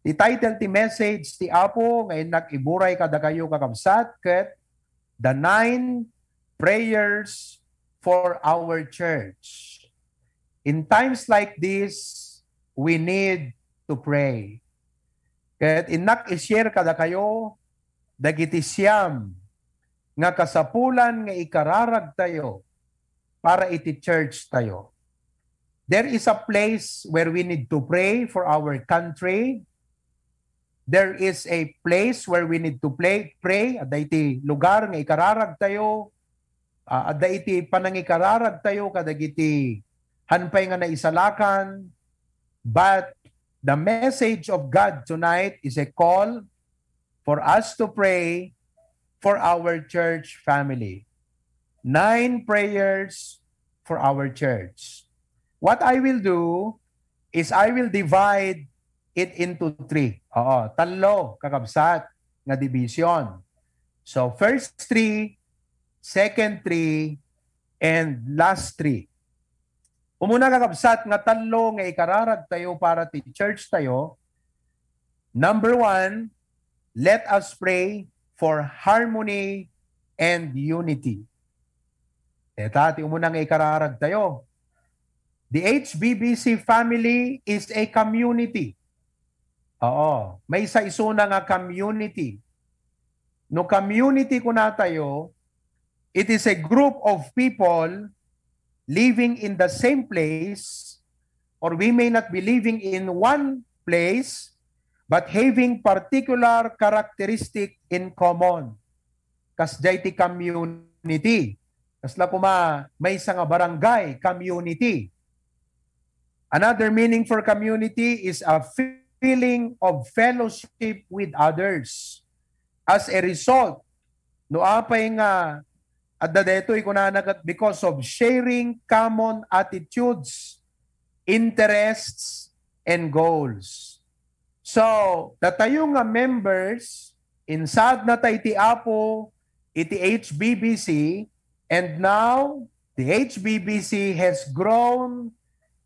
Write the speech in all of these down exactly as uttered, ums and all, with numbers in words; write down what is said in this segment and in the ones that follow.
Ti title ti message ti Apo nga innak iburay kadakayo, kakabsat, ket The Nine Prayers for Our Church. In times like this, we need to pray. Ket innak i-share kadakayo dagiti siam nga kasapulan nga ikararagtayo para iti church tayo. There is a place where we need to pray for our country. There is a place where we need to play, pray. Adda iti lugar nga ikararagtayo. Ah, adda iti panangikararagtayo kadagiti han pay nga naisalakan. But the message of God tonight is a call for us to pray for our church family. Nine prayers for our church. What I will do is I will divide it into three. Oo, tallo, kakabsat, nga division. So, first three, second three, and last three. Umuna, kakabsat, nga tallo nga ikararagtayo para ti church tayo. Number one, let us pray for harmony and unity. Dayta ti umuna nga ikararagtayo. The H B B C family is a community. Oo, maysa isuna nga community. No community kunatayo, it is a group of people living in the same place, or we may not be living in one place, but having particular characteristic in common. Kasdiay ti community. Kasla koma maysa nga barangay, community. Another meaning for community is a feeling of fellowship with others. As a result, no apay nga adda daytoy, kunana ket, because of sharing common attitudes, interests, and goals. So, datayo nga members, insaadnata iti Apo, iti H B B C, and now the H B B C has grown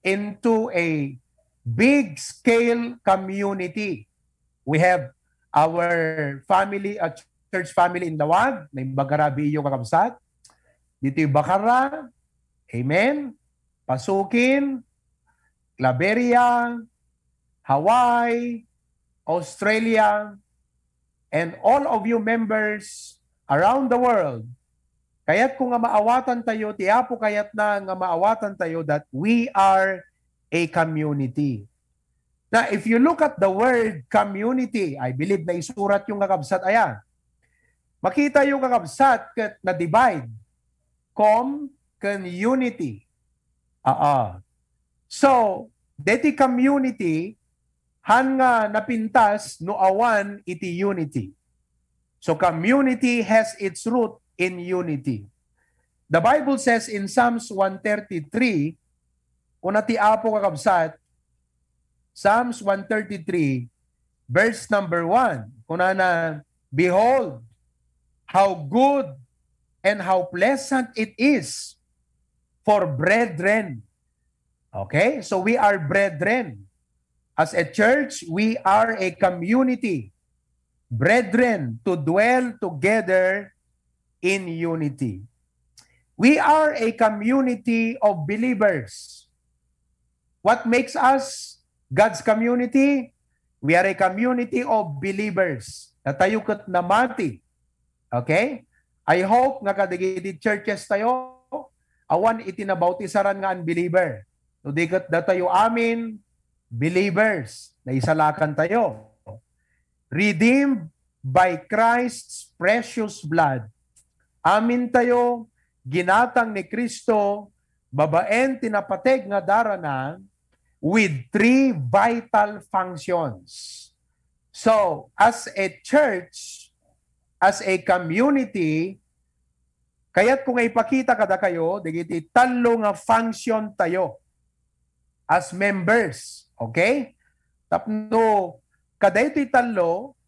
into a big scale community. We have our family, a church family in Laoag, naimbag a rabii iyo, kakabsat. Ditoy Bacarra, amen. Pasukin, Claveria, Hawaii, Australia, and all of you members around the world, kayatko nga maawatantayo, ti Apo kayatna nga maawatantayo that we are a community. Now, if you look at the word community, I believe naisuratyo nga, kabsat, aya. Makitayo, kakabsat, ket na-divide. Com ken unity. Aa. So, deti community, han nga napintas no awan iti unity. So, community has its root in unity. The Bible says in Psalms one thirty-three, kuna ti Apo, kakabsat, Psalms one thirty-three, verse number one, kunana, "Behold, how good and how pleasant it is for brethren." Okay? So we are brethren. As a church, we are a community. Brethren, to dwell together in unity. We are a community of believers. What makes us God's community? We are a community of believers. Datayo ket namati. Okay? I hope nga kadagiti churches tayo, awan iti nabautisaran nga unbeliever. No di ket datayo amin, believers, naisalakan tayo. Redeemed by Christ's precious blood. Amin tayo, ginatang ni Cristo, babaen ti napateg nga darana, with three vital functions. So, as a church, as a community, kayatko nga ipakita kadakayo dagiti tallo nga function tayo as members. Okay? Tapno kadaytoy tallo,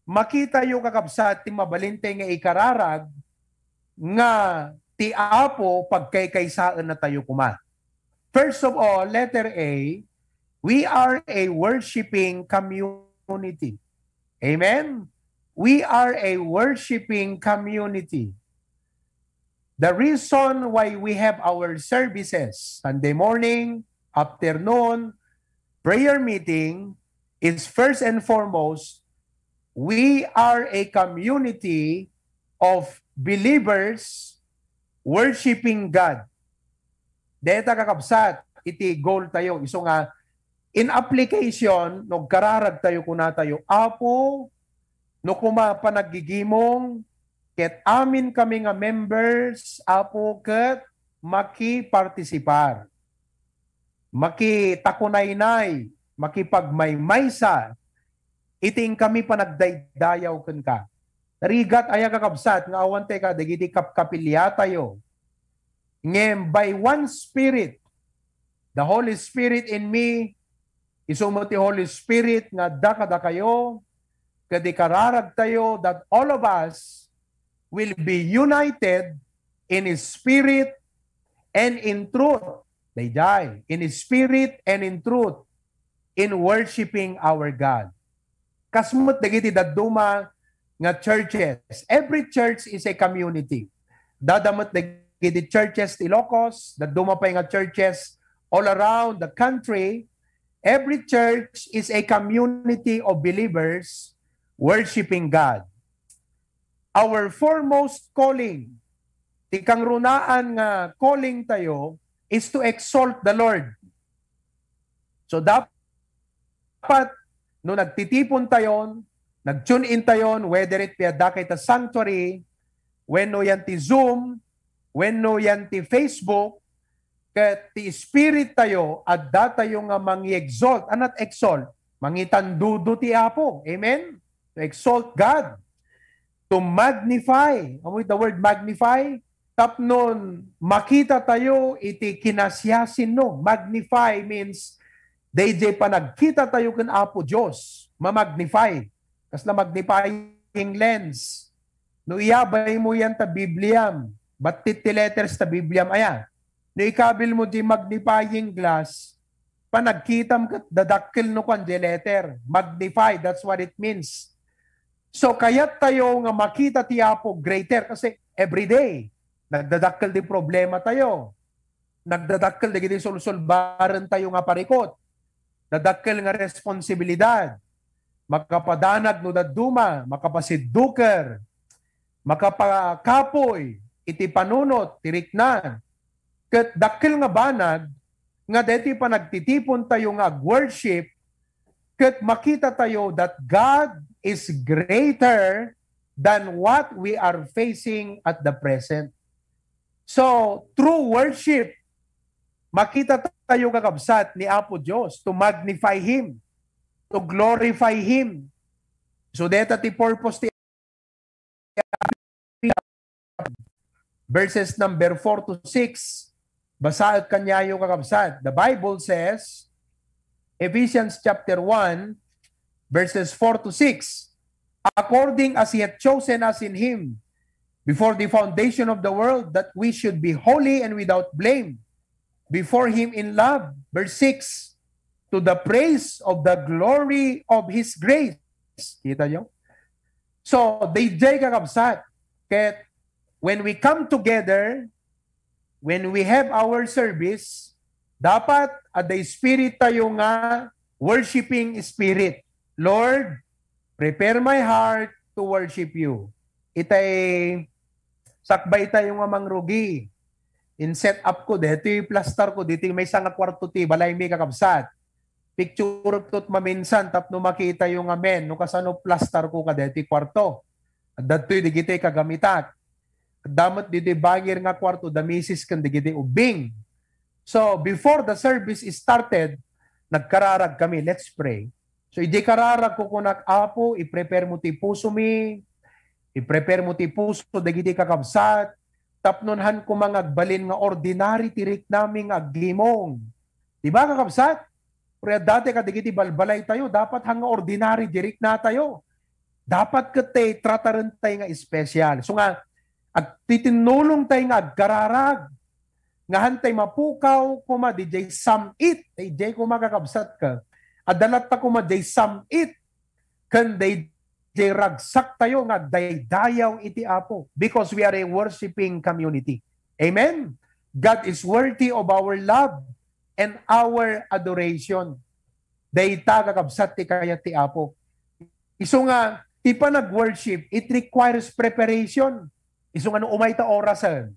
makitayo, kakabsat, ti mabalin tay nga ikararag nga ti Apo pagkaykaysaennatayo koma. First of all, letter A, we are a worshiping community. community. Amen? We are a worshiping community. The reason why we have our services, Sunday morning, afternoon, prayer meeting, is first and foremost, we are a community of believers worshiping God. Deta, kakabsat, iti goal tayo. Isu nga, in application, no agkararag tayo, kuna tayo, "Apo, no kuma panaggigimong, ket amin kami nga members, Apo, ket makipartisipar, makitakunaynay, makipagmaymaysa, iti inkami panagdaydayaw kenka." Narigat aya, kakabsat, nga awan tayo kadagiti kapkapiliatayo. Ngem by one Spirit, the Holy Spirit in me, isu met ti Holy Spirit nga adda kadakayo, ket ikararagtayo that all of us will be united in spirit and in truth. Daydiay, in spirit and in truth, in worshiping our God. Kas met dagiti dadduma nga churches. Every church is a community. Dada met dagiti churches ti Ilocos, dadduma pay nga churches all around the country. Every church is a community of believers worshiping God. Our foremost calling, ti kangrunaan nga calling tayo, is to exalt the Lord. So, dapat, no nagtitipon tayon, nag-tune in tayon, whether it be adda kay ta sanctuary, wenno yan ti Zoom, wenno yan ti Facebook, ket ti spirit tayo, adda tayo nga mangi-exalt. Anat exalt? Mangitandudo ti Apo. Amen? To exalt God. To magnify. Amo the word magnify? Tapnon makita tayo iti kinasiasinno. Magnify means, daydiay panagkita tayo ken Apo Dios, mamagnify. Kasla magnifying lens. No iyabay mo yan ta Bibliam, battit ti letters ta Bibliam, aya? No ikabil mo di magnifying glass, panagkitam ket dadakkel no kuan di letter. Magnify, that's what it means. So, kayat tayo nga makita ti Apo greater kasi every day, nagdadakkel di problema tayo. Nagdadakkel dagiti sulsulbaren tayo nga parikot. Dadakkel nga responsibilidad. Makapadanag no dadduma, makapasidduker, makapakapoy iti panunot ti rikna. Ket dakkel nga banag nga daytoy panagtitipon tayo nga ag-worship, ket makita tayo that God is greater than what we are facing at the present. So, through worship, makita tayo, kakabsat, ni Apo Dios to magnify Him, to glorify Him. So, deta ti purpose ti verses number four to six. Basaek kaniayo, kakabsat. The Bible says, Ephesians chapter one, verses four to six. "According as he hath chosen us in him before the foundation of the world, that we should be holy and without blame before him in love." Verse six, "To the praise of the glory of his grace." Kita nyo? So, daydiay, kakabsat, ket when we come together, when we have our service, dapat adda spirit tayo nga worshiping spirit. "Lord, prepare my heart to worship you." Itay sakbay tayo nga mangrugi. In set up ko, detoy plaster ko, detoy maysa nga kwarto ti balay mi, kakabsat. Picture ko maminsan tapno makita yo nga, men, no kasano plaster ko kadetoy kwarto. Adda detoy digitoy kagamitak. Adda met ditoy bangir nga kwarto da misis ken digitoy ubbing. So, before the service started, nagkararag kami. Let's pray. So, idi kararag ko kunak, "Apo, i-prepare mo ti puso mi, i-prepare mo ti puso dagiti kakabsat, tapno han koma nga agbalin nga ordinary ti riknami nga aggimong." Di ba, kakabsat? Pero dati kadagiti balbalay tayo, dapat han nga ordinary di rikna tayo. Dapat ket tay trataren tay nga special. So nga, agtitinnulong tay nga agkararag, nga han tay mapukaw koma didiay sam-it, tay diay koma, kakabsat, ka. Adda latta koma diay sam-it. ken daydiay ragsaktayo nga agdaydayaw iti Apo, because we are a worshiping community. Amen? God is worthy of our love and our adoration. Dayta, kakabsat, ti kayat ti Apo. Isu nga, ti panag-worship, it requires preparation. Isu nga no umay ta orasen,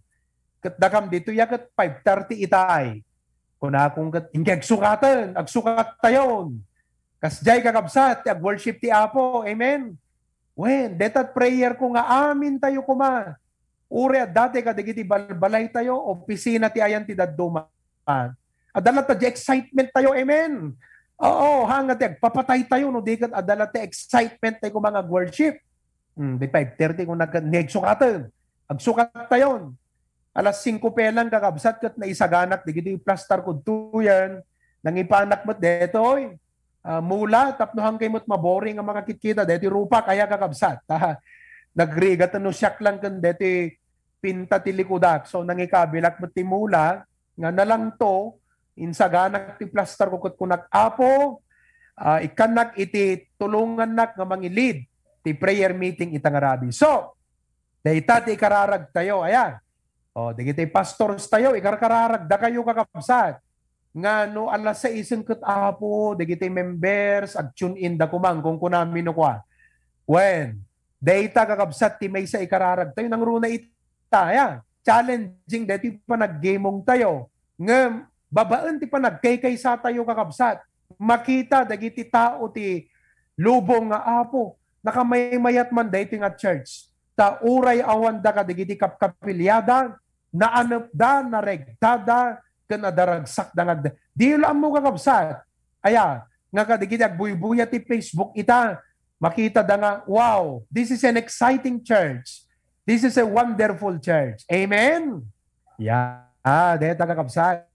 ket dakam ditoy a ket five thirty itay. Kunakon ket, "Inka agsukaten, agsukattayon." Kasdiay, kakabsat, ti ag-worship ti Apo. Amen? Wen, deta prayer ko nga amintayo koma. Uray adda ti kadagiti balbalaytayo, opisina ti ayan ti dadduma. Adda latta di excitement tayo, amen? Oo, hanga ti agpapatay tayo, no di ket adda latta excitement tayo koma nga ag-worship. Hmm, di five thirty kung nag-, nagsukaten. Agsukat tayon. Alas singko pa lang, kakabsat, ket naisaganak dagiti plastar kudtoyen. Nangipanak met detoy. Ah, mula, tapno hangkay met maboring nga makakitkita deti rupak, aya, kakabsat. Ah, nagrigat no siak lang ken deti pinta ti likudak. So, nangikabilak met ti mula nga nalangto, insaganak ti plastar ko ket kunak, "Apo, ah, ikkannak iti tulongannak nga mangilid ti prayer meeting ita nga rabii." So, dayta ti ikararag tayo, aya. O, dagiti pastors tayo, ikarkararag dakayo, kakabsat. Nga no alas sais ket, Apo, dagiti members, ag-tune in da kuman, kunkunami no kua. Wen, dayta, kakabsat, ti maysa ikararag tayo, nangruna ita, aya. Challenging daytoy panaggemong tayo. Ngem, babaen ti panagkaykaysa tayo, kakabsat, makita dagiti tao ti lubong nga, "Apo, nakamaymayat man daytoy nga church." Ta uray awanda kadagiti kapkapiliada, naanepda, naregtada, ken adda ragsakda nga agda-, diyo la ammo, kakabsat, aya, nga kadagiti agbuybuya ti Facebook ita, makitada nga, "Wow, this is an exciting church. This is a wonderful church." Amen? Ya, deta, kakabsat,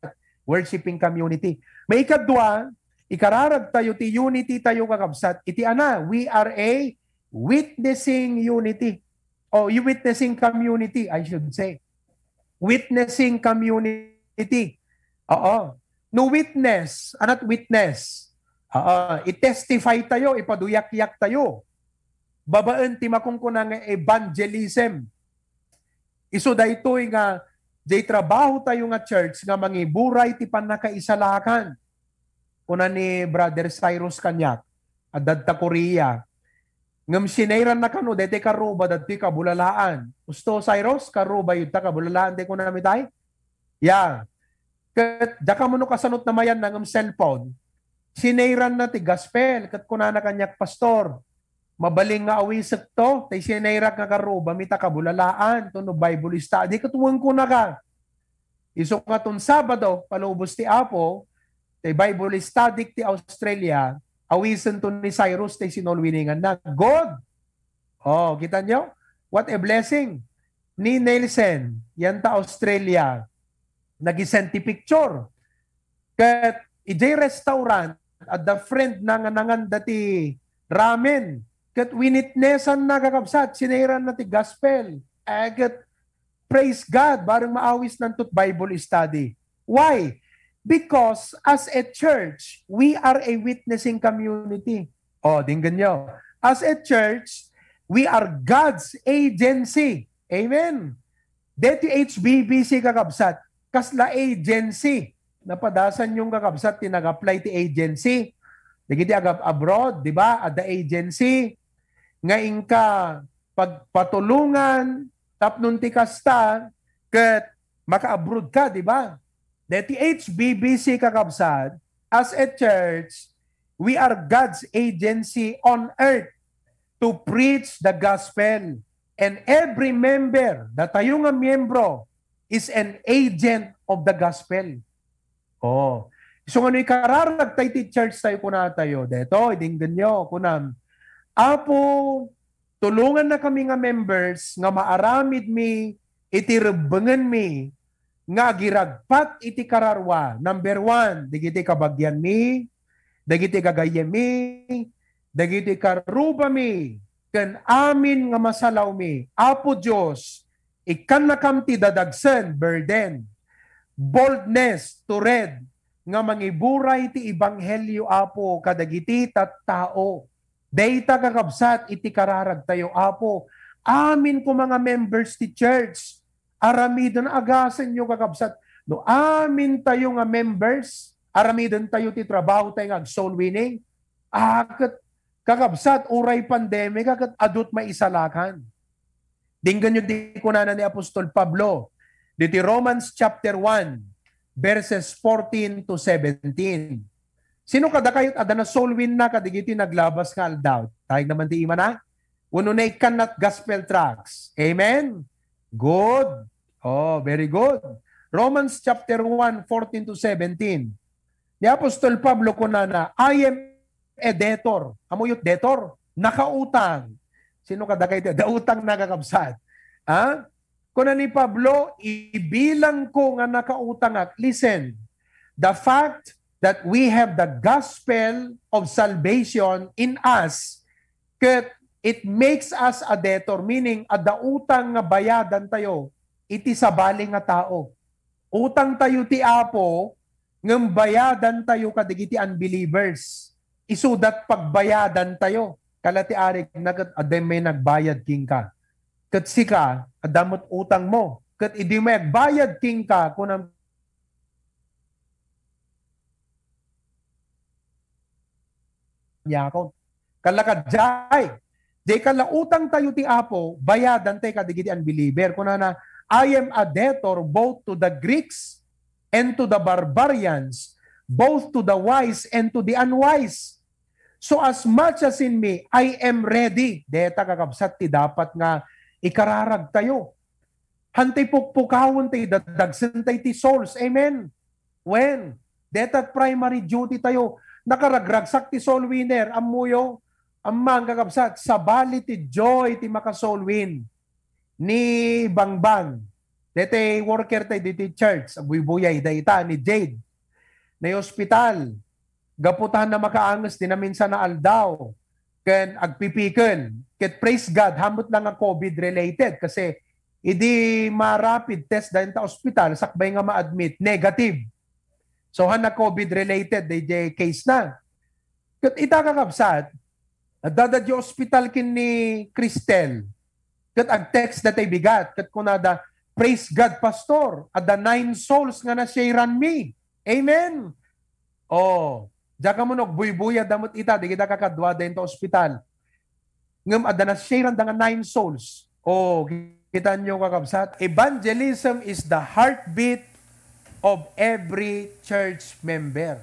worshiping community. Maikadua, ikararag tayo ti unity tayo, kakabsat. Iti ana, we are a witnessing unity. O, you witnessing community, I should say. Witnessing community. Oo. No witness, anat witness? Oo, i-testify tayo, ipaduyakyak tayo. Babaen ti makunkuna nga evangelism. Isu daytoy nga, jay trabaho tayo nga church nga mangiburay ti pannakaisalakan. Kuna ni Brother Cyrus kaniak, adda ta Korea. Ngem sinayranna kano daytoy karruba daytoy kabulalaan. Usto, Cyrus, karruba yud ta kabulalaan, di kunam itay? Ya. Ket, diak ammo no kasano ti namayanna ngem cellphone. Sinayranna ti gospel, ket kunana kaniak, "Pastor, mabalin nga awisekto, tay sinayrak nga karrubami ta kabulalaan, to no Bible study, ket wen kunaka." Isu nga ton Sabado, palubos ti Apo, tay Bible study ti Australia, awisento ni Cyrus tay sinulwininganna. Good! Oh, kita nyo? What a blessing. Ni Nelson, yan ta Australia, nag-send ti picture. Ket idiay restaurant, adda friend na nga nanganda ti ramen. Ket winitnessan na, kakabsat, sinayran na ti gospel. Eh, ket praise God, bareng maawisnan tot Bible study. Why? Because as a church, we are a witnessing community. Oh, dinggen nyo. As a church, we are God's agency. Amen. Deti H B B C, kakabsat, kasla agency. Napadasan yung, kakabsat, ti nag-apply ti agency. Dagiti agab-, abroad, di ba? Adda agency nga inka pagpatulongan, tapnon ti kasta, ket maka-abroad ka, di ba? Deti H B B C, kakabsat, as a church, we are God's agency on earth to preach the gospel. And every member, datayo nga miyembro, is an agent of the gospel. Oh. So, nga no ikararag tayo ti church tayo, kuna tayo, detoy, dinggen nyo, kunam, "Apo, tulonganna kami nga members nga maaramidmi iti rebbengenmi nga agiragpat iti kararua." Number one, dagiti kabagianmi, dagiti gagayyemmi, dagiti karrubami, ken amin nga masalawmi. Apo Dios, ikkannakam ti dadagsen, burden, boldness to read, nga mangiburay ti ebanghelio, Apo, kadagiti tattao. Dayta, kakabsat, iti kararagtayo, Apo. Amin koma nga members ti church, aramiden, agasenyo, kakabsat. No amin tayo nga members, aramiden tayo ti trabaho tayo nga ag-soul winning. Ah, ket, kakabsat, uray pandemic, ah, ket adut maisalakan. Denggenyo ti kunana ni Apostol Pablo diti Romans chapter one, verses fourteen to seventeen. Sino kadakayo adda na-soul win na kadigiti naglabas nga aldaw? Tayag naman ti imana. Uno na ikkan not gospel tracts. Amen? Good. Oh, very good. Romans chapter one, fourteen to seventeen. Ni Apostol Pablo kunana, "I am a debtor." Amoyo ti debtor? Nakautang. Sino kadakayo ti adda utang, nakakabsat? Ha? Kuna ni Pablo, "Ibilang ko nga nakautangak." Listen, the fact that we have the gospel of salvation in us, ket it makes us a debtor, meaning adda utang nga bayadan tayo iti sabali nga tao. Utang tayo ti Apo, ngem bayadan tayo kadigiti unbelievers. Isudat pagbayadan tayo. Kala ti arigna ket adda met nagbayad kenka. Ket sika, adda met utang mo. Ket idi met agbayad kenka, kunam, niakon. Kala ka, jay. Jay kala utang tayo ti Apo, bayadan tayo kadigiti unbeliever. Kunana, "I am a debtor both to the Greeks and to the barbarians, both to the wise and to the unwise. So as much as in me, I am ready." Deta, kakabsat, ti dapat nga ikararag tayo. Hantay pukpukawen tay dadagsen tay ti souls. Amen. When? Deta primary duty tayo. Nakaragragsak ti soul winner. Ammoyo? Ammang, kakabsat, sabali ti joy ti maka-soul win. Ni Bangbang. Deta worker tay diti church. Abuybuyay dayta ni Jade. Na hospital. Gapu ta haan a makaanges ti naminsan a aldaw ken agpipikel. Ket praise God, haan met lang nga COVID related kasi idi ma-rapid test dayta ospital, sakbay nga ma-admit, negative. So, haan a COVID related dayjay case na. Ket ita, kakabsat, adda dayjay ospital ken ni Cristel. Ket ag-text datay bigat, ket kunada, "Praise God, Pastor, adda nine souls nga na-share-an mi." Amen. Oh, diak ammo no agbuybuy adda met ita, dagita kakaduada dayta ospital. Ngem adda na-share-an da nga nine souls. Oh, kitanyo, kakabsat? Evangelism is the heartbeat of every church member.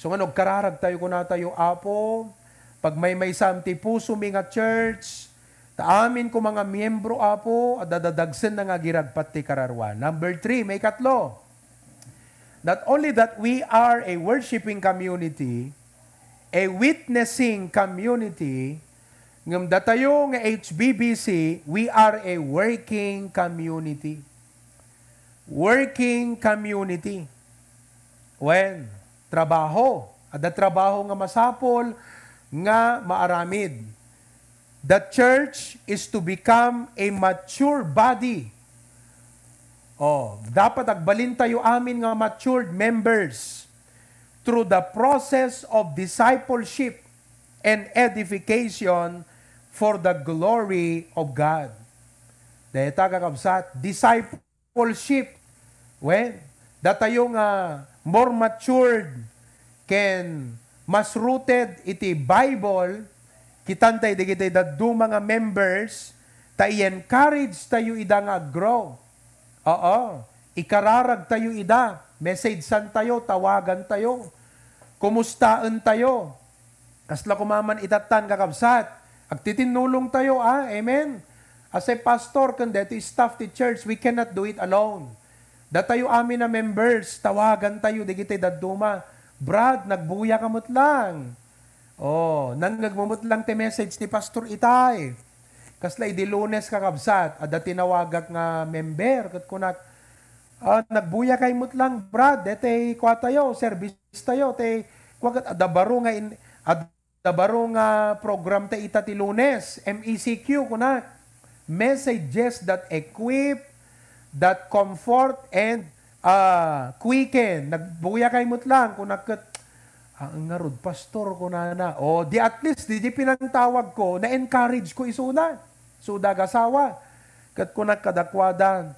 So, nga no agkararag tayo, kuna tayo, "Apo, pagmaymaysam ti pusomi nga church, ta amin koma nga miyembro, Apo, adda dadagsenna nga agiragpat ti kararuan." Number three, maikatlo, not only that we are a worshiping community, a witnessing community, ngem datayo nga H B B C, we are a working community. Working community. When? Trabaho. Adda trabaho nga masapul nga maaramid. The church is to become a mature body. Oh, dapat agbalin tayo amin nga matured members through the process of discipleship and edification for the glory of God. Dayta, kakabsat, disciple discipleship. Wen, datayo nga more matured ken mas rooted iti Bible, kitan tay dagiti dadduma nga members, ta i-encourage tayo ida nga aggrow. Oo, ikararag tayo ida, message-an tayo, tawagan tayo, kumustaen tayo. Kasla koma man itattan, kakabsat. Agtitinnulong tayo, ah. Amen? As a pastor, ken daytoy staff ti church, we cannot do it alone. Datayo amin a members, tawagan tayo, dagiti dadduma. "Brad, nagbuya ka met lang. Oh, nangngeg mo met lang ti message ni Pastor Itay." Kasla idi Lunes, kakabsat, adda tinawagak nga member, ket kunak, "Ah, nagbuya kay met lang, Brad, daytoy kua tayo, service tayo, tay kua ket adda baro nga in-, adda baro nga program ta ita ti Lunes, M E C Q," kuna, "messages that equip, that comfort, and, ah, quicken." "Nagbuya kay met lang," kuna ket, "Ah, ngarud, pastor," kunana. O, di at least, di, di pinangtawag ko, na-encourage ko isuna. Suda agasawa. Ket kunak kadakuada,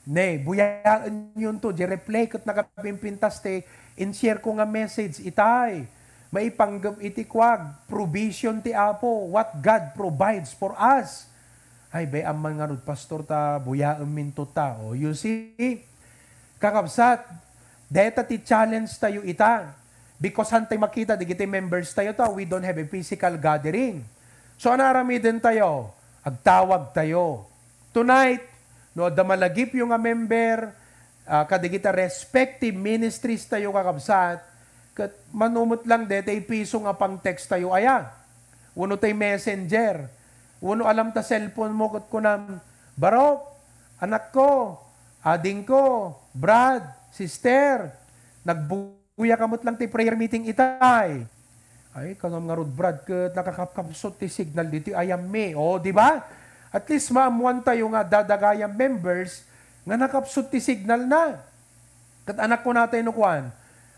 "Ne, buyaenyonto, di replay ket nakapimpintas ti in-share ko nga message itay. Maipanggep iti kuag, provision ti Apo, what God provides for us." Ay, bay-am man ngarud, pastor, ta buyaemminto ta. O, you see? Kakabsat, deta ti challenge tayo ita. Because hantay makita, digiti members tayo ta, we don't have a physical gathering. So, ano aramiden tayo? Agtawag tayo. Tonight, no adda malagipyo nga member, ah, kadigita respective ministries tayo, kakabsat, ket mano met lang detay piso nga pang-text tayo aya. Wenno tay messenger. Wenno alam ta cellphone mo ket kunam, "Barok, anakko, adingko, Brad, sister, nagbuya ka met lang ti prayer meeting itay." Ay, kanam ngarud, Brad, ket nakakapkapsut ti signal ditoy ayammi. O, di ba? At least maammuan tayo nga adda dagiti members nga nakapsut ti signal na. Ket anak ko natay no kuan,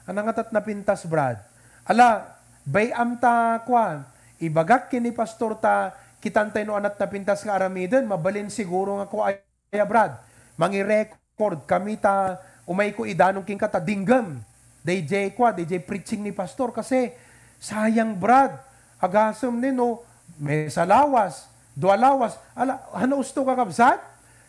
"Anang atat napintas, Brad?" "Ala, bay-am ta kuan, ibagak ken ni pastor ta kitantay no anat napintas nga aramiden, mabalin siguro nga kua aya, Brad. Mangi-record kami ta umayko idanong kenka ta dinggem. Dayjay kua, dayjay preaching ni pastor kasi sayang, Brad. Agasem ni no, mesa lawas, dua lawas." Ala, ano usto, kakabsat?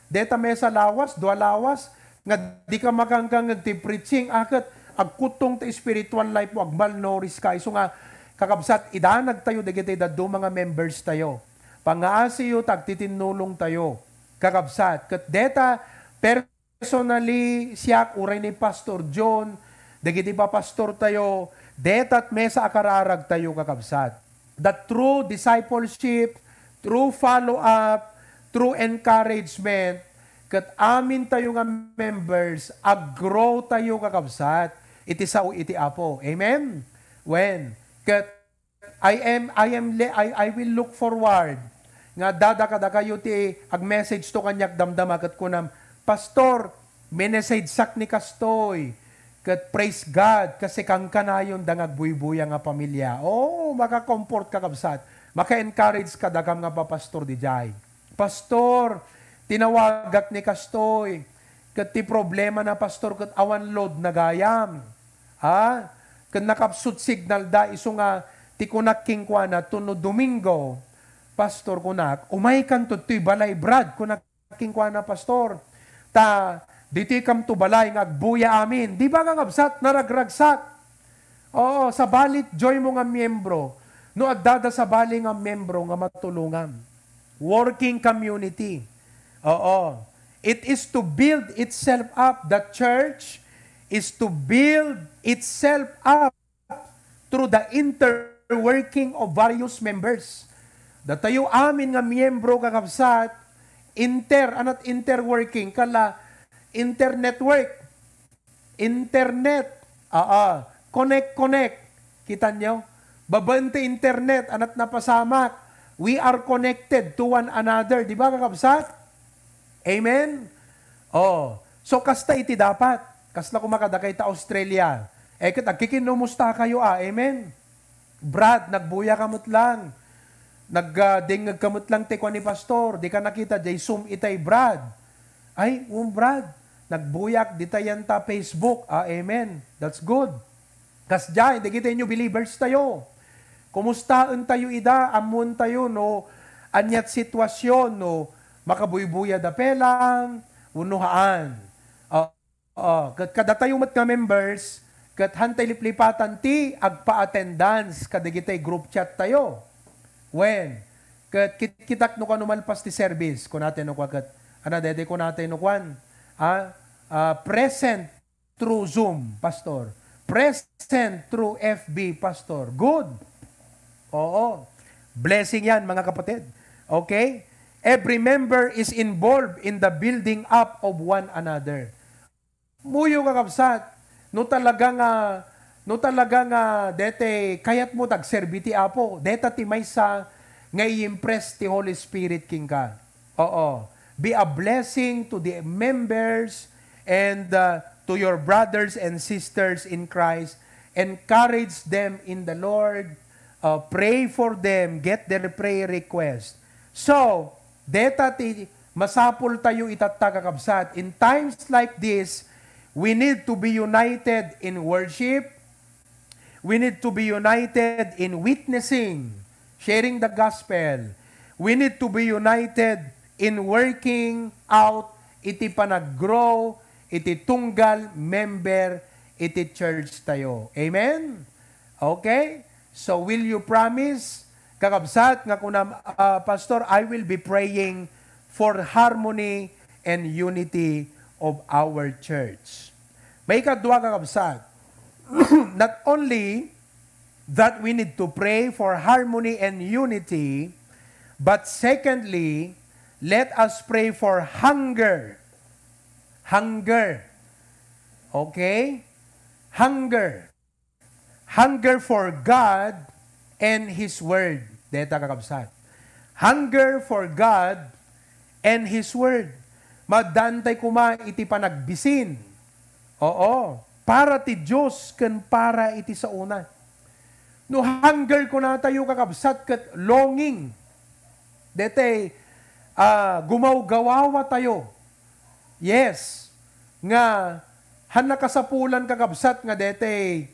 Deta mesa lawas, dua lawas, nga di ka makangkangeg ti preaching, a, ket agkuttong ti spiritual life mo, agmalnourished ka. Isu nga, kakabsat, idanag tayo dagiti dadduma nga members tayo. Pangngaasiyo ta agtitinnulong tayo, kakabsat. Ket deta, personally, siak, uray ni Pastor John, dagiti papastor tayo, deta mesa a kararag tayo, kakabsat. The true discipleship, true follow-up, true encouragement, ket amin tayo nga members, ag-grow tayo, kakabsat, iti sao iti Apo. Amen? Wen, ket I am, I am le-, I, I will look forward nga dada kadakayo ti ag-message to kaniak damdama ket kunam, "Pastor, minessage-ak ni kastoy." Ket praise God, kasi kankanayonda nga agbuybuya nga pamilya. Oh, maka-comfort, kakabsat. Maka-encourage kadakam nga papastor dijay. "Pastor, tinawagak ni kastoy. Ket ti problema na, pastor, ket awan load na gayam." Ha? Ket nakapsut signal da, isu nga ti kunak kenkuana, "Tuno Domingo, pastor," kunak, "umaykanto toy balay, Brad," kunak kenkuana, "pastor. Ta ditoy kamto balay nga agbuya amin." Di ba, kakabsat, naragragsak? Oo, sabali joy mo nga miyembro. No addada sabali nga miyembro nga matulongan. Working community. Oo. It is to build itself up. The church is to build itself up through the interworking of various members. Datayo amin nga miyembro, kakabsat, inter, anat interworking, kala internetwork. Internet. Aa. Connect, connect. Kita nyo? Babaen ti internet, anat napasamak. We are connected to one another. Di ba, kakabsat? Amen? Oh. So, kasta iti dapat. Kasla kumakadakay ta Australia. Eh, ket agkikinnumusta kayo, ah. Amen? "Brad, nagbuya ka met lang. Nag, ah, dengngeg ka met lang ti kua ni pastor. Di ka nakita, jay Zoom itay, Brad." "Ay, um, Brad. Nagbuyak, ditayan ta Facebook." Ah, amen. That's good. Kasdiay, dagiti new believers tayo. Kumustaen tayo ida, ammoen tayo no aniat situasion, no makabuybuya da pelang, wenno haan. Ah, Oo, ket kadatayo met nga members, ket hantay liplipatan ti agpa-attendance kadagiti group chat tayo. Wen, ket kitkitak no kano malpas ti service, kunatay no kua ket, ana, dede kunatay no kuan, ah, ah, present through Zoom, Pastor. Present through F B, Pastor. Good. Oo. Blessing yan, mga kapatid. Okay? Every member is involved in the building up of one another. Muyo, kakabsat, no talaga nga, no talaga nga dete kayat mo tagserbi ti Apo, deta ti maysa nga i-impress ti Holy Spirit kenka. Oo. Be a blessing to the members and, uh, to your brothers and sisters in Christ. encourage them in the Lord, uh, pray for them, get their prayer request. So, deta ti masapul tayo itatta, kakabsat. In times like this, we need to be united in worship. We need to be united in witnessing, sharing the gospel. We need to be united in working out iti panaggrow iti tunggal member iti church tayo. Amen? Okay? So, will you promise, kakabsat, nga kunam, ah, "Pastor, I will be praying for harmony and unity of our church." Maikadua, kakabsat, not only that we need to pray for harmony and unity, but secondly, let us pray for hunger. Hunger. Okay? Hunger. Hunger for God and His Word. Deta, kakabsat. Hunger for God and His Word. Maaddaantay koma iti panagbisin. Oo. Para ti Dios ken para iti saona. No hunger kunatayo, kakabsat, ket longing. Detay, ah, gumawgawawa tayo. Yes. Nga, han nakasapulan, kakabsat, nga detay,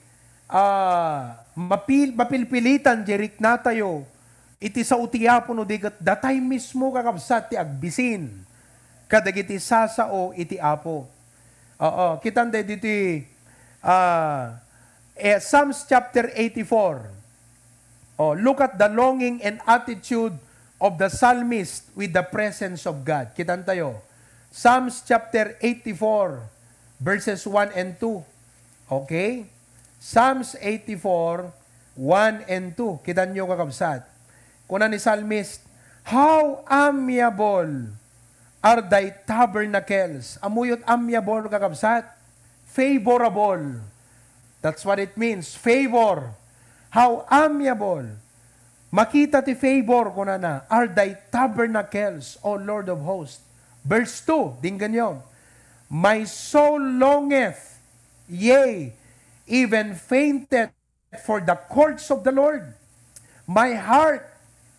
ah, mapil-, mapilpilitan di riknatayo iti sao ti Apo no di ket datay mismo, kakabsat, ti agbisin kadagiti sasao iti Apo. Oo, kitan dagiti, ah, eh, Psalms chapter eighty-four. Oh, look at the longing and attitude of the psalmist with the presence of God. Kitan tayo. Psalms chapter eighty-four, verses one and two. Okay? Psalms eighty-four, one and two. Kitan nyo, kakabsat. Kuna ni psalmist, "How amiable are thy tabernacles." Ammoyo ti amiable, kakabsat? Favorable. That's what it means, favor. "How amiable." Makita ti favor, kunana, "are thy tabernacles, O Lord of hosts." Verse two, dinggenyo, "My soul longeth, yea, even fainteth for the courts of the Lord. My heart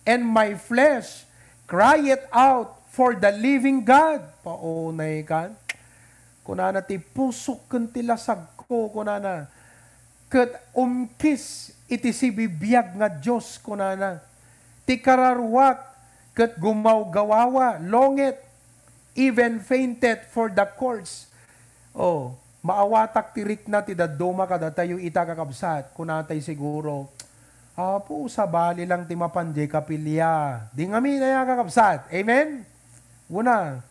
and my flesh crieth out for the living God." Paunay kan. Kunana, "Ti pusok ken ti lasagko," kunana, "ket umkis iti sibibiag nga Dios," kunana. "Ti kararuak ket gumawgawawa, longeth, even fainted for the courts." Oh, maawatak ti rikna ti dadduma kadatayo ita, kakabsat. Kunatay siguro, "Apo, sabali lang ti mapan diay kapilya." Di ngamin aya, kakabsat. Amen? Una,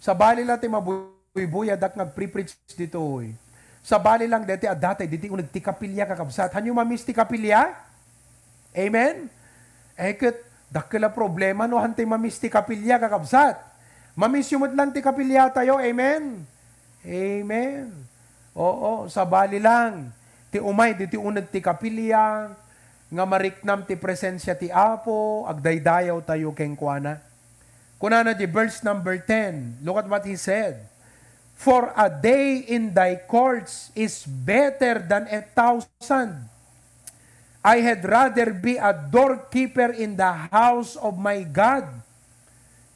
sabali lang ti mabuybuyadak nga agpre-preach ditoy. Sabali lang deti addatay diti uneg ti kapilya, kakabsat. Hanyo mamiss ti kapilya? Amen? Eh, ket dakkel a problema no hantay mamiss ti kapilya, kakabsat. Mamiss yo met lang ti kapilya tayo. Amen? Amen. Oo, sabali lang ti umay diti uneg ti kapilya nga mariknam ti presensia ti Apo, agdaydayaw tayo kenkuana. Kunana di verse number ten, look at what he said, "For a day in thy courts is better than a thousand. I had rather be a doorkeeper in the house of my God."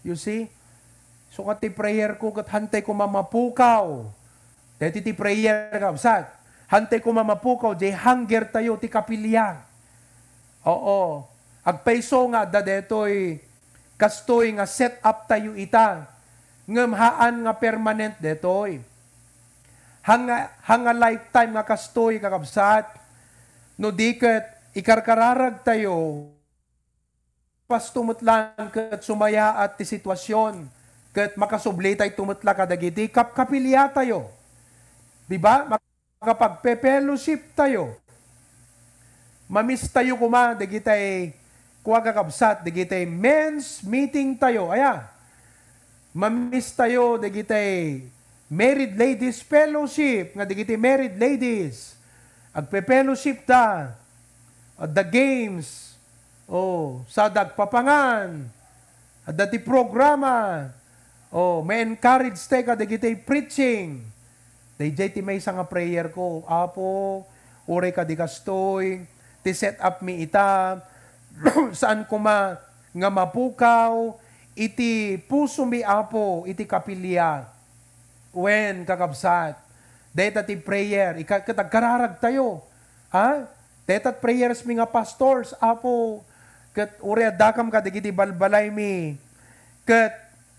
You see? So, ket ti prayer ko, ket hantay koma mapukaw. Deti ti prayer, kabsat. Hantay koma mapukaw, jay hunger tayo, ti kapilya. Oo. Agpayso nga adda detoy, kastoy nga set up tayo ita. Ngem haan nga permanent detoy. Hanga, hanga lifetime nga kastoy, kakabsat. No di ket ikarkararag tayo, pasto met lang ket sumayaat ti sitwasyon, ket makasubli tayo met la kadagiti kapkapilya tayo. Di ba? Makapagpe-fellowship tayo. Mamiss tayo koma dagitay, kua, kakabsat, dagitay men's meeting tayo. Aya? Mamiss tayo dagitay married ladies fellowship, nga dagiti married ladies, agpe-fellowship da, adda games, oh, sada agpapangan, adda ti programa, oh, ma-encourage tayo kadagiti preaching. Dayjay ti maysa nga prayer ko, "Apo, uray kadi kastoy, ti set up mi ita, saan koma nga mapukaw iti puso mi, Apo, iti kapilya. Wen, kakabsat, dayta ti prayer, ika-, ket agkararag tayo. Ha? Dayta prayers mi nga pastors, Apo, ket uray addakam kadagiti balbalay mi. Ket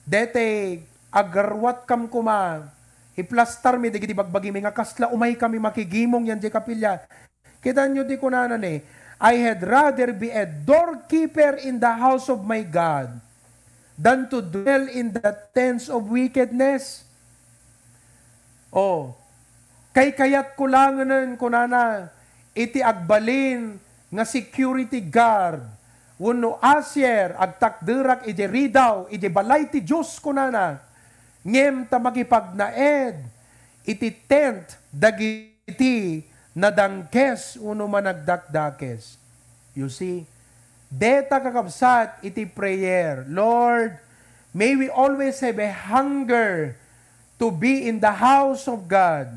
dayta agaruatkam koma, iplastar mi dagiti bagbagi mi nga kasla umay kami makigimong yan di kapilya. Kitanyo ti kunana ni, "I had rather be a doorkeeper in the house of my God than to dwell in the tents of wickedness." Oh, kaykayatko langen, kunana, iti agbalin nga security guard wenno usher, agtakderak idiay ridaw, idiay balay ti Dios, kunana, ngem ta makipagnaed iti tent dagiti nadangkes wenno managdakdakes. You see, deta, kakabsat, iti prayer, Lord, may we always have a hunger to be in the house of God,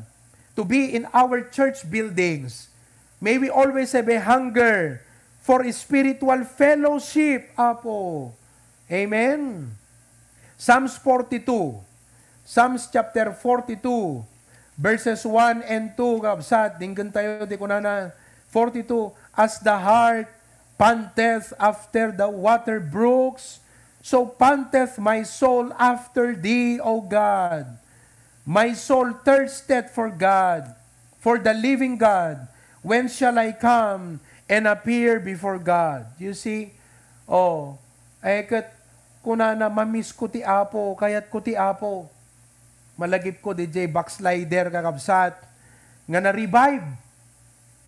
to be in our church buildings. May we always have a hunger for spiritual fellowship, Apo. Amen. Psalms forty-two. Psalms chapter forty-two, verses one and two, kabsat, denggen tayo ti kunana, forty-two, "As the hart panteth after the water brooks, so panteth my soul after thee, O God. My soul thirsteth for God, for the living God. When shall I come and appear before God?" You see? Oh, ay ket kunana, "Mamisko ti Apo, kayatko ti Apo." Malagipko didiay backslider, kakabsat, nga na-revive.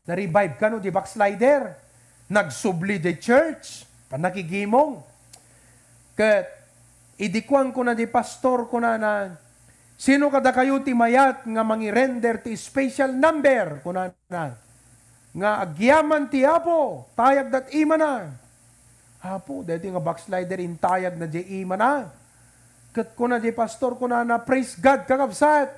Na-revive kano di backslider. Nagsubli di church. Panakigimong. Ket idi kuan kuna di pastor, kunana, "Sino kadakayo ti mayat nga mangirender ti special number?" kunana. "Nga agyaman ti Apo, tayag dat imana." Apo, daytoy nga backslider, intayag na di imana. Ket kuna di pastor, kunana, "Praise God, kakabsat.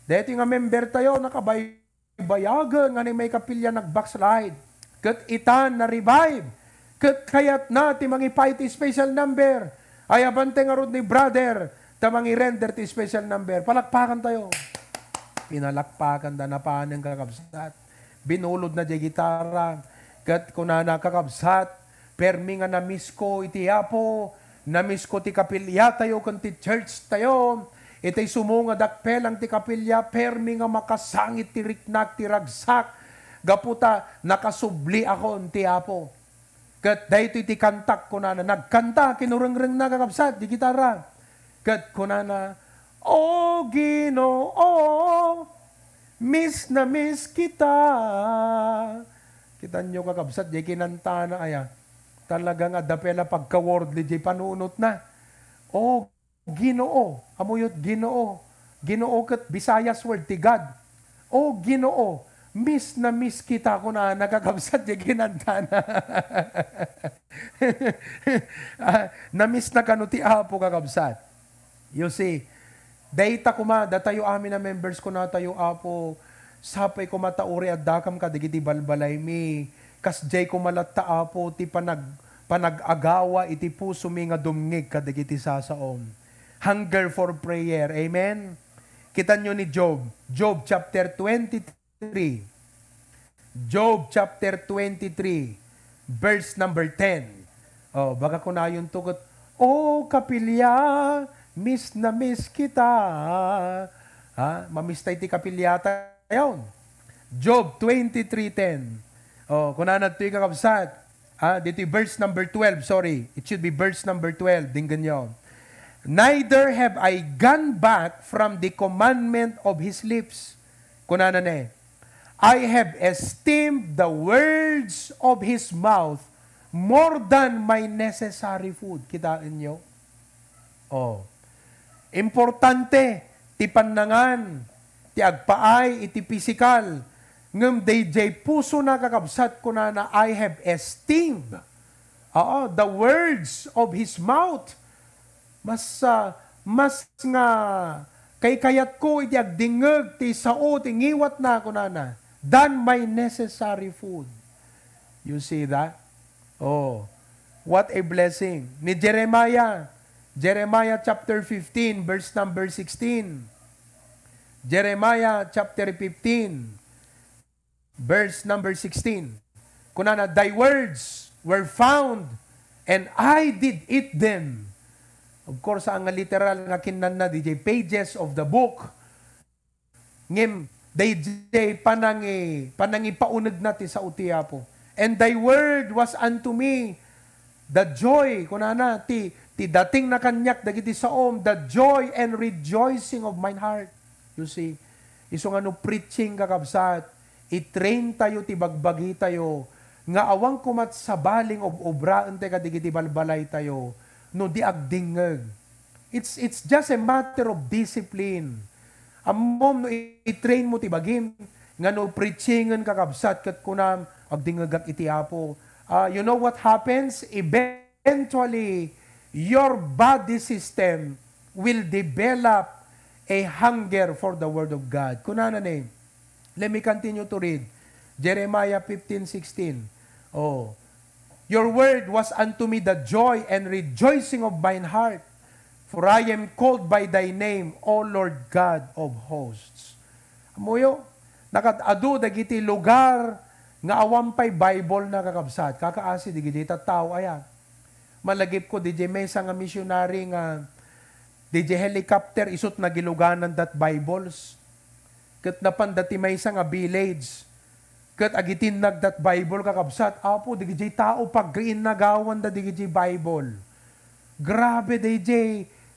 Daytoy nga member tayo, nakabay-, bayagen nga ni may kapilya nag-backslide. Ket itan na-revive. Ket kayatna ti mangipaay ti special number. Ay, abante ngarud ni brother, ta mangirender ti special number." Palakpakan tayo. Pinalakpakan da napanen, kakabsat. Binulod na di gitara. Ket kunana, "Kakabsat, permi nga namisko iti Apo, namisko ti kapilya tayo ken ti church tayo. Iti sumo nga dakpelang ti kapilya, permi nga makasangit ti riknak ti ragsak, gapu ta nakasubliakon ti Apo." Ket daytoy ti kantak, kunana, nagkanta, kinurengrengna, kakabsat, di gitara. Ket kunana, "O Ginoo, miss na miss kita." Kitanyo, kakabsat, di kinantana aya. Talaga nga adda pay la pagka-worldly di panunotna. "O Ginoo," ammoyo ti Ginoo. Ginoo ket Visayas word ti God. "O Ginoo, miss na miss kita," kunana, kakabsat, di kinantana. Ah, namiss na kano ti Apo, kakabsat. You see, dayta koma, datayo amin a members, kunatayo, "Apo, sapay koma ta uray addakam kadagiti balbalaymi. Kasdiay koma latta, Apo, ti panag-, panag-agawa iti pusomi nga dumngeg kadagiti sasaom." Hunger for prayer. Amen? Kitanyo ni Job. Job chapter twenty-three. Job chapter twenty-three, verse number ten. Oh, baka kunayonto ket, "O kapilya, miss na miss kita." Ha? Mamista iti kapilya tayon. Job twenty-three ten. Oh, kunana ditoy, kakabsat. Ah, ditoy verse number twelve, sorry. It should be verse number twelve. Denggenyo. "Neither have I gone back from the commandment of his lips." Kunana ne, "I have esteemed the words of his mouth more than my necessary food." Kitaenyo? Oh. Importante ti pannangan, ti agpaay iti pisikal. Ngem daydiay pusona, kakabsat, kunana, "I have esteemed," oo, "the words of his mouth." Mas, ah, mas nga kaykayatko iti agdingngeg ti sao ti ngiwatna, kunana. than my necessary food. You see that? Oh, what a blessing. Ni Jeremiah, Jeremiah chapter fifteen, verse number sixteen. Jeremiah chapter fifteen, verse number sixteen. Kunana, "Thy words were found, and I did eat them." Of course, ang literal nga kinanna, D J, pages of the book. Ngem, dayjay panangi-, panangipaunegna ti sao ti Apo. "And thy word was unto me the joy," kunana, ti, ti dating na kaniak dagiti saom, "the joy and rejoicing of mine heart." You see, isu nga no preaching, kakabsat, i-train tayo ti bagbagi tayo nga awan komat sabali nga ob-obraen tayo kadigiti balbalay tayo no di agdingngeg. It's, it's just a matter of discipline. Ammom no i-train mo ti bagim, nga no preachingen, kakabsat, ket kunam, "Agdingngegak iti Apo." Ah, you know what happens? Eventually, your body system will develop a hunger for the Word of God. Kunana ni, let me continue to read. Jeremiah fifteen sixteen. Oh, "Your word was unto me the joy and rejoicing of mine heart, for I am called by thy name, O Lord God of hosts." Ammoyo, nakaad-adu dagiti lugar nga awan pay Bible na, kakabsat. Kakaasi dagiti tattao aya. Malagipko, D J, maysa nga missionary nga D J helicopter, isut nagiluganan dat Bibles. Ket napanda ti maysa nga village. Ket agitinnag dat Bible, kakabsat, Apo, dagiti tao pagriinnagawanda dagiti Bible. Grabe, D J,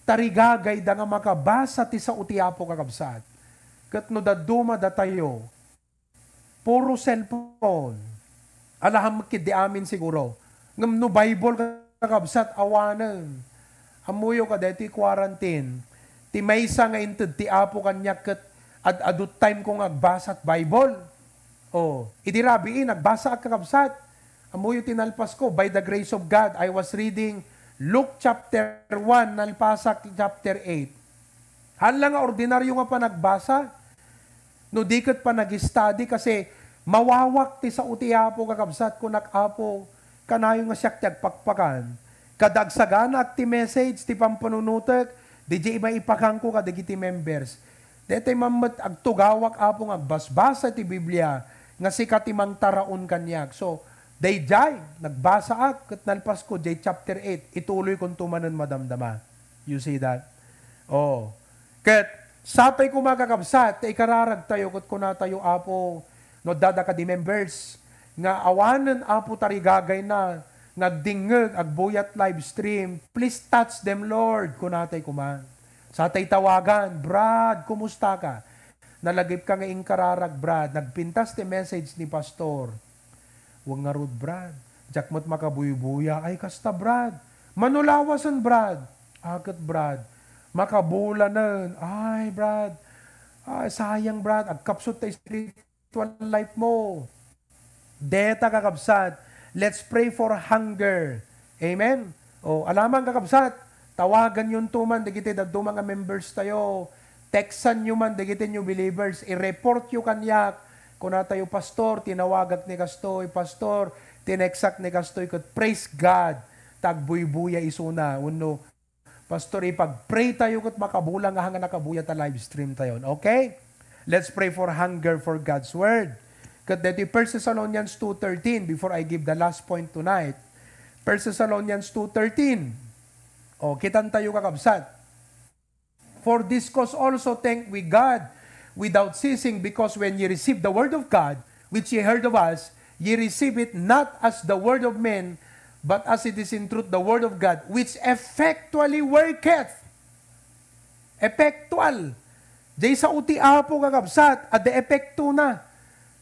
tarigagayda nga makabasa ti sao ti Apo, kakabsat. Ket no dadduma datayo, puro cellphone. Alahan met ketdi amin siguro. Ngem no Bible, kakabsat, awanen. Ammoyo kadaytoy quarantine, ti maysa nga inted ti Apo kaniak ket ad-adu time ko nga agbasat Bible. Oh, idi rabii, nagbasaak, kakabsat. Ammoyo ti nalpasko, by the grace of God, I was reading Luke chapter one, nalpasak chapter eight. Haan la nga ordinaryo nga panagbasa. No di ket panag-study, kasi mawawak ti sao ti Apo, kakabsat, kunak, "Apo, kanayon nga siak ti agpakpakan. Kada agsaganaak ti message, ti pampanunotek, D J maipakanko kadagiti members." Daytoy man met agtugawak, Apo, nga agbasbasa ti Biblia, nga sika ti mangtaraon kaniak. So, daydiay, nagbasaak, ket nalpasko, diay chapter eight, ituloykonto manen madamdama. You see that? Oh. Ket, sapay koma, kakabsat, ta ikararagtayo, ket kunatayo, Apo, no adda kadi members, nga awanen, Apo, tarigagayna, nga agdingngeg, agbuyat live stream, "Please touch them, Lord," kunatay koma. Satay tawagan, "Brad, kumusta ka? Nalagipka nga inkararag, Brad. Nagpintas ti message ni Pastor." "Wen ngarud, Brad. Diak met makabuybuya." "Ay, kasta, Brad. Mano lawasen, Brad?" "Aket, Brad. Makabulanen." "Ay, Brad. Ay, sayang, Brad. Agkapsut ta spiritual life mo." Deta, kakabsat, let's pray for hunger. Amen? O, alaman, kakabsat, tawaganyonto man dagiti dadduma nga members tayo. Textanyo man dagiti new believers. I-report yo kaniak. Kunatayo, "Pastor, tinawagak ni kastoy. Pastor, tinextak ni kastoy." Ket praise God, ta agbuybuya isuna. Wenno, "Pastor, ipag-pray tayo ket makabulang nga nakabuya ta live stream tayon." Okay? Let's pray for hunger for God's Word. Ket daytoy First Thessalonians two thirteen, before I give the last point tonight. First Thessalonians two thirteen. O, kitan tayo, kakabsat. "For this cause also thank we God without ceasing, because when ye received the word of God, which ye heard of us, ye receive it not as the word of men, but as it is in truth the word of God, which effectually worketh." Effectual. Diay sao ti Apo, kakabsat, adda epektona.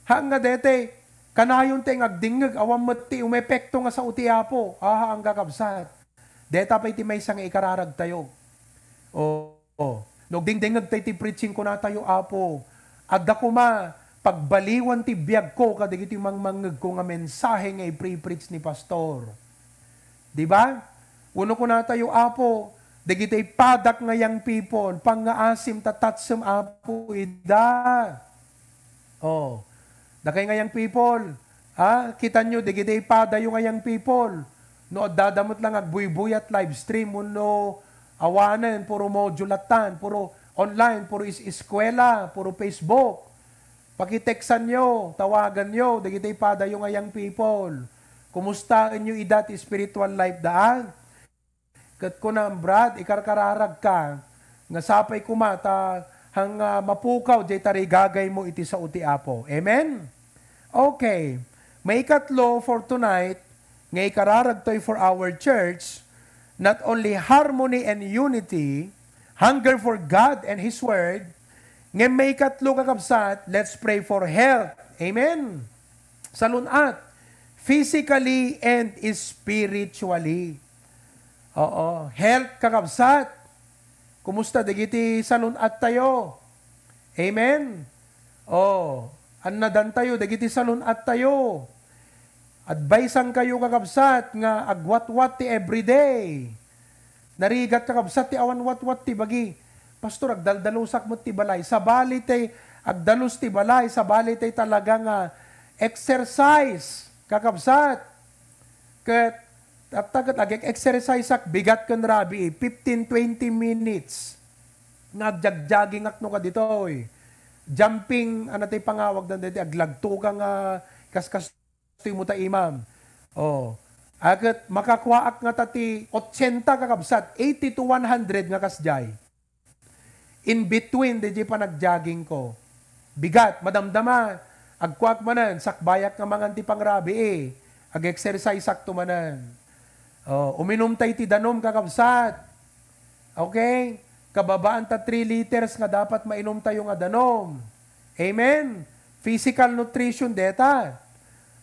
Haan nga daytoy, kanayon ti nga agdingngeg, awan met ti umepekto nga sao ti Apo. Aha, ang kakabsat. Deta pay ti maysa nga ikararagtayo. O, o. No agdingdingngeg tayo ti preaching, kunatayo, "Apo, adda koma pagbaliwan ti biagko kadagiti mangmangngegko nga mensahe nga ipre-preach ni Pastor." Di ba? Wenno kunatayo, "Apo, dagiti padak nga young people, pangngaasim ta touch-em, Apo, ida." O. Dakay nga young people, ha? Kitanyo, dagiti padayo nga young people. No, addada met lang agbuybuyat live stream, wenno awanen, puro module lattan, puro online, puro is-, eskwela, puro Facebook. Pakitextanyo, tawaganyo, dagiti padayo nga young people. Kumustaenyo ida ti spiritual life daan? Ket kunam, Brad, ikarkararagka, nga sapay koma ta hang, ah, mapukaw jay tarigagaymo iti sao ti Apo. Amen? Okay. Maikatlo for tonight, nga ikararagtoy for our church, not only harmony and unity, hunger for God and His Word, ngem maikatlo, kakabsat, let's pray for health. Amen? Salun-at, physically and spiritually. Oo, health, kakabsat. Kumusta dagiti salun-attayo? Amen? Oh, annadantayo dagiti salun-attayo. Adviseankayo, kakabsat, nga agwatwat ti everyday. Narigat, kakabsat, ti awan watwat ti bagi. Pastor, agdaldalusak met ti balay. Sabali tay agdalus ti balay, sabali tay talaga nga exercise, kakabsat. Ket tatta ket ag-exerciseak bigat ken rabii, fifteen, twenty minutes nga agjagjagingak no kaditoy. Jumping, ano tay pangawagdan daytoy, aglagtoka nga kaskas toy mo ta imam. Oh. Aket makakuaak ngata ti ochenta, kakabsat, eighty to one hundred nga kasdiay. In between, diay panagjogging ko. Bigat, madamdama. Agkuak manen, sakbayak nga mangan ti pangrabii. Ag-exerciseakto manen. Oh, uminum tay ti danum, kakabsat. Okay? Kababaan ta three liters nga dapat mainumtayo nga danum. Amen? Physical nutrition deta.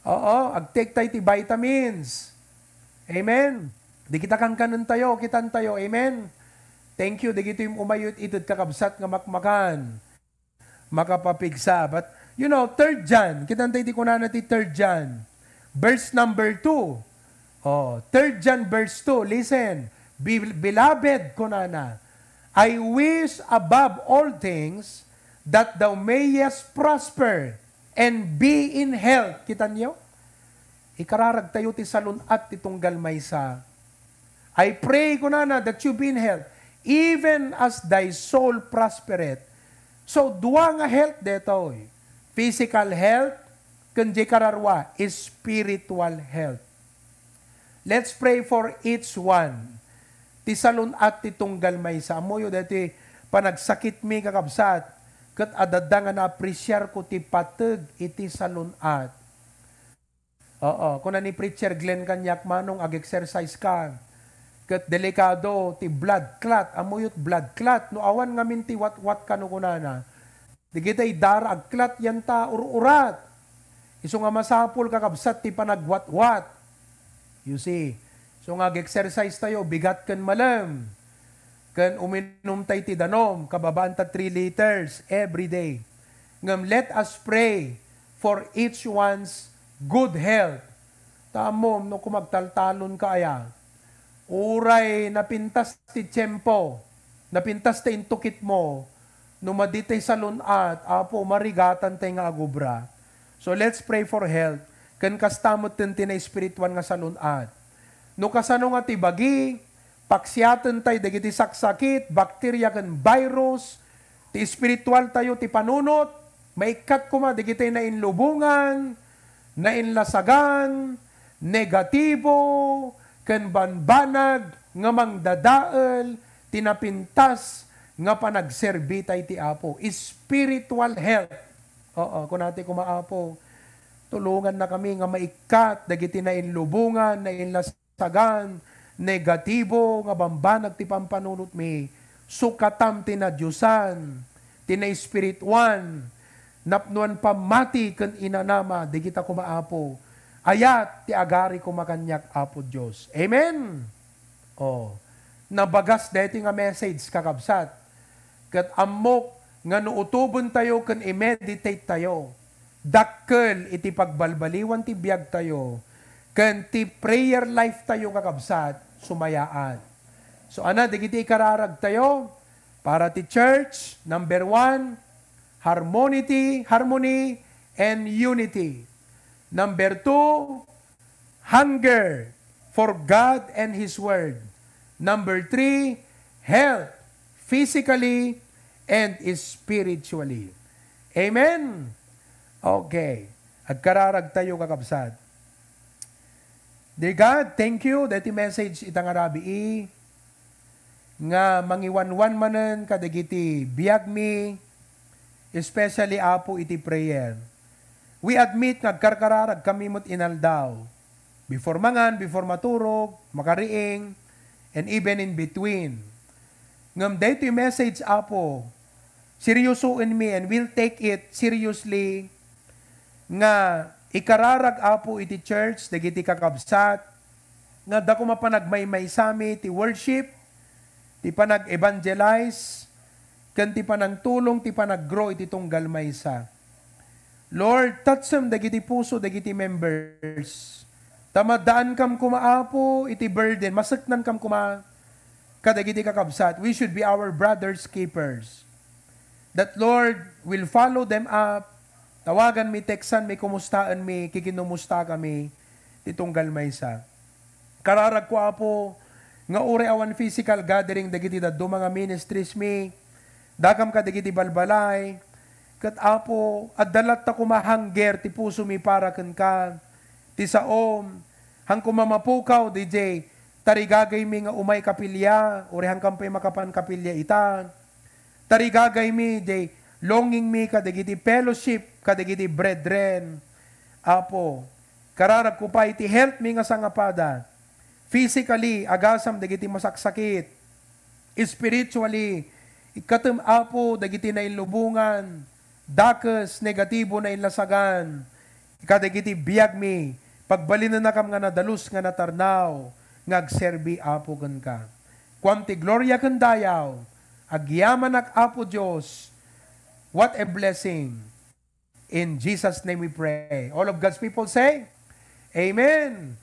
Oo, agtake tay ti vitamins. Amen? Di kita kankanentayo, kitantayo. Amen? Thank you, dagitoy umayut ited, kakabsat, nga makmakan. Makapapigsa. But, you know, third John, kitantay ti kunana ti third John, verse number two. Oh, third John verse two, listen. "Be-, beloved," kunana, "I wish above all things that thou mayest prosper and be in health." Kitanyo? Ikararagtayo ti salun-at ti tunggal maysa. "I pray," kunana, "that you be in health, even as thy soul prospereth." So, dua nga health detoy. Physical health, ken di kararua, spiritual health. Let's pray for each one. Ti salun-at ti tunggal maysa. Ammoyo deti panagsakitmi, kakabsat, ket adda nga naapresiarko ti pateg iti salun-at. Oo, kuna ni Preacher Glenn kaniak, "Manong, ag-exercise ka. Ket delikado ti blood clot." Ammoyo ti blood clot. No awan ngamin ti watwat kano kunana, dagitay dara agclot yanta ur-urat. Isu nga masapul, kakabsat, ti panagwatwat. You see? So nga ag-exercise tayo, bigat ken malem. Ken uminum tay ti danum, kababaan ta three liters every day. Ngem let us pray for each one's good health. Ta ammom no koma agtaltalon ka aya. Uray napintas ti tiempo, napintas ti intukitmo, no madi tay salun-at, Apo, marigatan tay nga agubra. So let's pray for health. Ken kasta met ti naespirituan nga salun-at. No kasano nga ti bagi, paksiaten tay dagiti saksakit, bakteria ken virus, ti espiritual tayo ti panunot, maikkat koma dagiti nainlubongan, nainlasagan, negatibo, ken banbanag nga mangdadael ti napintas nga panagserbi tay ti Apo. Spiritual health. Oo, kunati koma, Apo, tulonganna kami nga maikkat dagiti nainlubongan, nainlas- sagan, negatibo nga bambanag ti pampanunotmi, sukatam ti nadiosan, ti naespirituan, napnoan pammati ken inanama, dagita koma, Apo. Ayat ti agari koma kaniak, Apo Dios. Amen. Oh, nabagas deti nga message, kakabsat. Ket ammok nga no utobentayo ken i-meditate tayo, dakkel iti pagbalbaliwan ti biagtayo ken ti prayer life tayo, kakabsat, sumayaat. So, ana, dagiti ikararag tayo para ti church, number one, harmony, harmony and unity. Number two, hunger for God and His Word. Number three, health, physically and spiritually. Amen? Okay. Agkararag tayo, kakabsat. Dear God, thank you daytoy message ita nga rabii nga mangiwanwan manen kadagiti biagmi, especially, Apo, iti prayer. We admit nga agkarkararag kami met inaldaw. Before mangan, before maturog, makariing, and even in between. Ngem daytoy message, Apo, seryosoenmi and will take it seriously nga ikararag, Apo, iti church, dagiti kakabsat, nga adda koma panagmaymaysami ti worship, ti panag-evangelize, ken ti panangtulong, ti panag-grow iti tunggal maysa. Lord, touchem dagiti puso dagiti members. Ta maddaankam koma, Apo, iti burden, maseknankam koma kadagiti kakabsat. We should be our brothers' keepers. That, Lord, will follow them up. Tawaganmi, teksanmi, kumustaenmi, kikinumustakami ti tunggal maysa. Kararagko, Apo, nga uray awan physical gathering dagiti dadduma nga ministries mi, dakam kadagiti balbalay, ket, Apo, adda latta koma hunger ti pusomi para kenka, ti saom, han koma mapukaw, D J, tarigagaymi nga umay kapilya, uray han kam pay makapan kapilya ita. Tarigagaymi, D J, longingmi kadagiti fellowship, kadagiti brethren. Apo, kararagko pay ti health mi nga sangapada. Physically, agasam dagiti masaksakit. Spiritually, ikkatem, Apo, dagiti nailubongan, dakes, negatibo, nainlasagan. Kadagiti biagmi, pagbalinennakam nga nadalus nga natarnaw, nga agserbi, Apo, kenka. Kuam ti gloria ken dayaw, agyamanak, Apo Dios. What a blessing. In Jesus' name we pray. All of God's people say, Amen.